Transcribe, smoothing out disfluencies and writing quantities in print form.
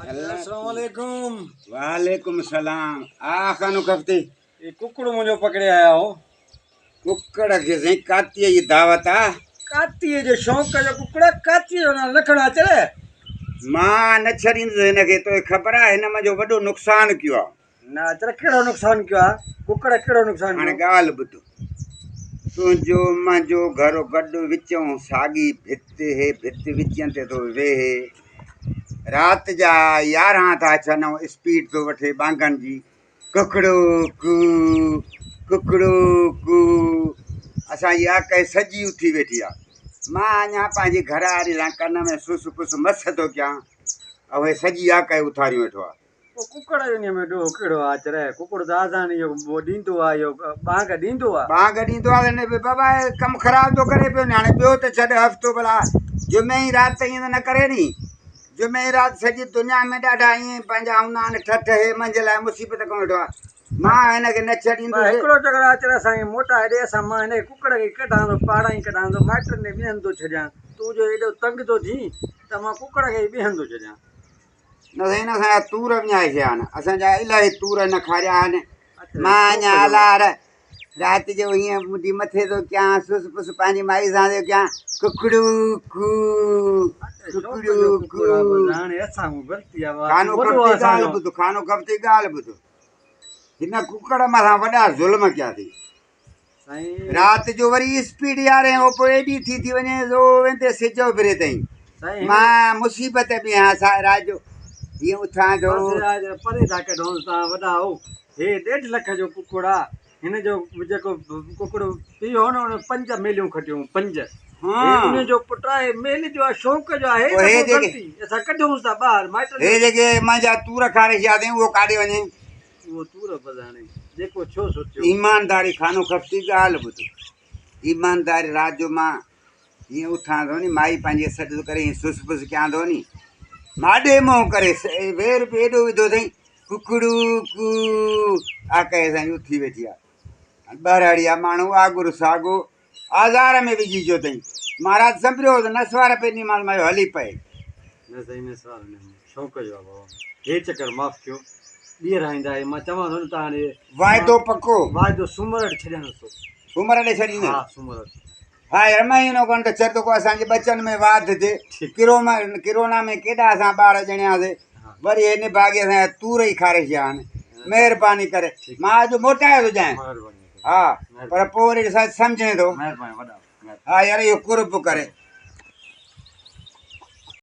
السلام عليڪم. وعليڪم السلام. آ خانو کفتي. هي ڪڪڙ منهنجو پڪڙي آيا هو. ڪڪڙ کي سائين ڪاتيء جي دعوت آ. ڪاتيء جي شوق جو ڪڪڙ ڪاتيء جو نالو نه کڻ اچر. مان نه ڇڏيندس هن کي توکي خبر آ هن منهنجو وڏو نقصان ڪيو آ. نه اچر ڪهڙو نقصان ڪيو آ ڪڪڙ ڪهڙو نقصان هاڻي ڪيو. ڳالهه ٻڌ. تنهنجو منهنجو گهر گڏ وچئون ساڳي ڀت هي ڀت وچين تي ٿو ويهي. رات جا يارهن ٿا ڇن ۽ اسپيڊ ٿو وٺي ٻانگن جي ڪڪڙو ڪو ڪڪڙو ڪو اسان جي آڪهه سڄي اٿي ويٺي آ. مان اڃا پنهنجي گهر واري سان ڪن ۾ سس پس مس ٿو ڪيان ۽ هي سڄي آڪهه اٿاريون ويٺو آ. پوء ڪڪڙ جو انهيء ۾ ڏوهه ڪهڙو آ؟ چري ڪڪڙ ته آذان اهو ڏيندو آ، اهو ٻانگ ڏيندو آ. ٻانگ ڏيندو آ ته بابا هي ڪم خراب ٿو ڪري پيو ني، هاڻي ٻيو ته ڇڏ هفتو ڀلا جمعي جي رات ته ائين ته نه ڪري ني. جمعي جي رات سڄي دنيا ۾ ڏاڍا ائين پنهنجا هوندا آهن ٺٺ، هي منهنجي لاء مصيبت ڪيو ويٺو آ. مان هن کي نه ڇڏيندس. هڪڙو چڪر آ چري اسان کي موٽائي ڏي، اسان مان هن کي ڪڪڙ کي ڪڍان ٿو، پاڙان ئي ڪڍان ٿو، مائٽن ڏي ٻيهن ٿو ڇڏيان. تون جو ايڏو تنگ ٿو ٿين ته مان ڪڪڙ کي ئي ٻيهن ٿو ڇڏيان. نه سائين اسان جا تور وڃائي ڇڏيا آهن، اسان جا الاهي تور هن کاريا آهن. مان اڃا الار رات جو هيئن منڍي مٿي ٿو ڪيان، سس پس پنهنجي مائي سان ٿو ڪيان، ڪڪڙو ڪو ڪڪڙو ڪو. خانو کپتي ڳالهه ٻڌ، خانو کپتي ڳالهه ٻڌ، هن ڪڪڙ مٿان وڏا ظلم ڪيا اٿئي. رات جو وري اسپيڊ يارهين کان پوء ايڏي ٿي ٿي وڃي جو ويندي سج اڀري تائين مان مصيبت ۾ آهيان سا رات جو هيئن اٿان ٿو. بس پري ٿا ڪڍونس تان وڏا هو هي ڏيڍ لک جو ڪڪڙ آ هن جو جيڪو ڪڪڙ پيء هو نه ان پنج ميليون کٽيون پنج هي ان جو پٽ آهي ميل جو آ شوق جو آهي ته پوء غلطي اسان ڪڍونس ٿا ٻاهر مائٽن هي جيڪي منهنجا تور کاري ڇڏيا اٿئي اهو ڪاڏي وڃي. اهو تور بزاڻي، جيڪو ٿيو سو ٿيو. ايمانداري خانو خفتي ڳالهه ٻڌ. ايمانداري رات جو مان هيئن اٿان ٿو ني مائي پنهنجي سڏ ٿو ڪري هيئن سس پس ڪيان ٿو ني ماڏي منهن ڪري وير به ايڏو وڌو اٿئي ڪڪڙو ڪو آ ڪهي سائين اٿي ويٺي آ ٻهراڙي آ ماڻهو آڳر ساڳو آزار ۾ وجهي ڇو اٿئي مان رات سنڀريو هوس نسوار پئي ڏنيمانس مان چيو هلي پئي. نه سائين نسوار نه شوق جو آ بابا هي چڪر معاف ڪيو ٻيهر آئنده هي مان چوان ٿو نه تان هاڻي واعدو پڪو. واعدو سومر وٽ ڇڏيانس ٿو. سومر ڏي ڇڏيندين؟ ها سومر وٽ. ها يار مهينو کن ته ڇڏ ته ڪو اسان جي ٻچن ۾ واڌ ٿئي. ڪرونا ۾ ڪيڏا اسان ٻار ڄڻياسي وري هي نڀاڳي اسان جا تور ئي کاري ڇڏيا آهن. مهرباني ڪري مان اڄ موٽايو ٿو ڏيانء. ها پر پوء وري سمجهين ٿو. ها يار اهو قرب ڪري.